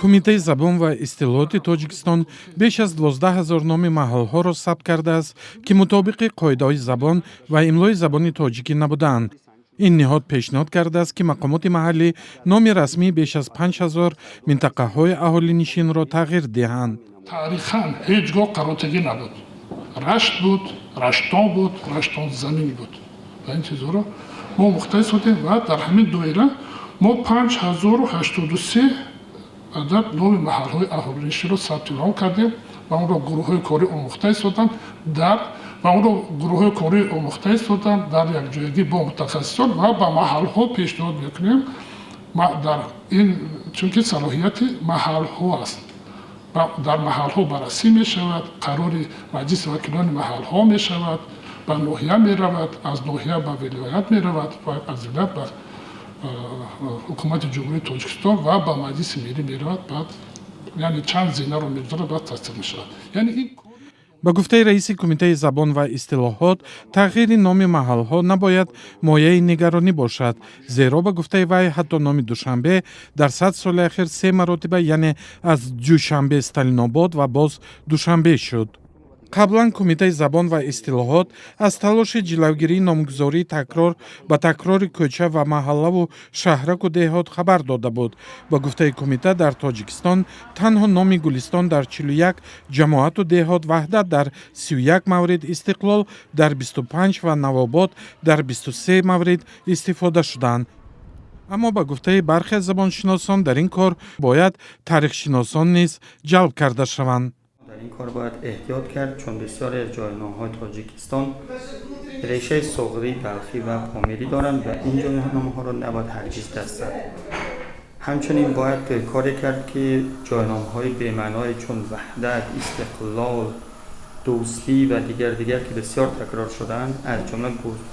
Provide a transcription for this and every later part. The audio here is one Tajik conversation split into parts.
Кумитаи забон ва истилоҳоти Тоҷикистон беш аз 12 000 номи маҳалҳоро сабт кардааст, ки мутобиқи қоидаҳои забон ва имлои забони тоҷикӣ набудаанд. Ин ниҳод пешниҳод кардааст, ки мақомоти маҳаллӣ номи расмии беш аз 5000 минтақаҳои аҳолинишинро тағйир диҳанд. Таърихан ҳеҷ гоҳ қаротегин набуд, Рашт буд, Раштон буд, Раштон замин буд ва ин чизҳоро мо омӯхта истодем ва дар ҳамин доира мо 5083 адад номи маҳалҳои аҳолинишинро сабти ном кардем ва онро гурӯҳҳои корӣ омӯхта истоданд дар ва онро гурӯҳҳои корӣ омӯхта истоданд дар якҷоягӣ бо мутахассисон ва ба маҳалҳо пешниҳод мекунем. Дар ин чунки салоҳияти маҳалҳо аст, дар маҳалҳо баррасӣ мешавад, қарори маҷлиси вакилони маҳалҳо мешавад, ба ноҳия меравад, аз ноҳия ба вилоят меравад ва аз вилоят ба ҳукумати Ҷумҳурии Тоҷикистон ва ба Маҷлиси Миллӣ меравад. Баъд, яъне, чанд зинаро мегузарад, баъд тасдиқ мешавад, яъне ин Ба гуфтаи раиси Кумитаи забон ва истилоҳот, тағйири номи маҳалҳо набояд мояи нигаронӣ бошад, зеро, ба гуфтаи вай, ҳатто номи Душанбе дар 100 соли ахир се маротиба, яъне аз Ҷӯшанбе, Сталинобод ва боз Душанбе шуд. Қаблан Кумитаи забон ва истилоҳот аз талоши ҷилавгирии номгузории такрор ба такрори кӯча ва маҳаллаву шаҳраку деҳот хабар дода буд. Ба гуфтаи кумита, дар Тоҷикистон танҳо номи Гулистон дар 41 ҷамоату деҳот, Ваҳдат дар 31 маврид, Истиқлол дар 25 ва Навобод дар 23 маврид истифода шуданд. Аммо, ба гуфтаи бархе аз забоншиносон, дар ин кор бояд таърихшиносон низ ҷалб карда шаванд. Дар ин кор бояд эҳтиёт кард, чун бисёре аз ҷойномҳои Тоҷикистон решаи суғдӣ, балхӣ ва помирӣ доранд ва ин ҷойномҳоро набояд ҳаргиз даст зад. Ҳамчунин бояд коре кард, ки ҷойномҳои бемаъное чун Ваҳдат, Истиқлол, Дӯстӣ ва дигар дигар, ки бисёр такрор шудаанд, аз ҷумла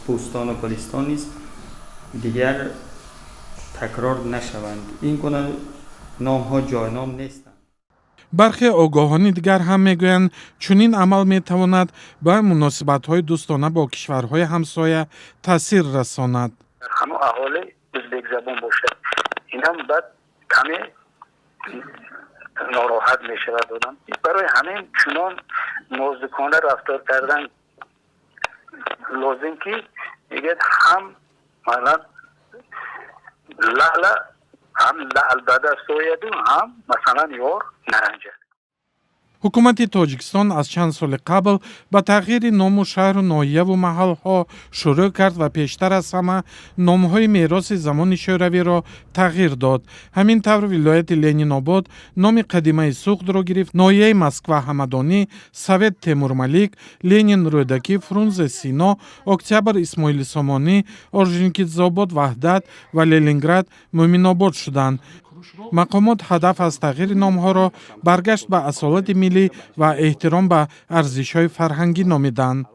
Бӯстону Гулистон низ дигар такрор нашаванд. Ин гуна номҳо ҷойном нестанд. Бархе огоҳони дигар ҳам мегӯянд, чунин амал метавонад ба муносибатҳои дӯстона бо кишварҳои ҳамсоя таъсир расонад. Ҳамон аҳоли ӯзбекзабон бошад, инам баъд каме нороҳат мешавад одам. Барои ҳамин чунон нозукона рафтор кардан лозим, ки мегӯяд, ҳам масалан лаъла ҳам лаъл ба даст ояду, ҳам масалан ёр наранҷад. Ҳукумати Тоҷикистон аз чанд соли қабл ба тағйири ному шаҳру ноҳияву маҳалҳо шурӯъ кард ва пештар аз ҳама номҳои мероси замони шӯравиро тағйир дод. Ҳамин тавр, вилояти Ленинобод номи қадимаи Суғдро гирифт, ноҳияи Москва Ҳамадонӣ, Совет Темурмалик, Ленин Рӯдакӣ, Фрунзе Сино, Октябр Исмоили Сомонӣ, Орджоникидзобод Ваҳдат ва Ленинград Мӯминобод шуданд. Мақомот ҳадаф аз тағйири номҳоро баргашт ба асолати миллӣ ва эҳтиром ба арзишҳои фарҳангӣ номиданд.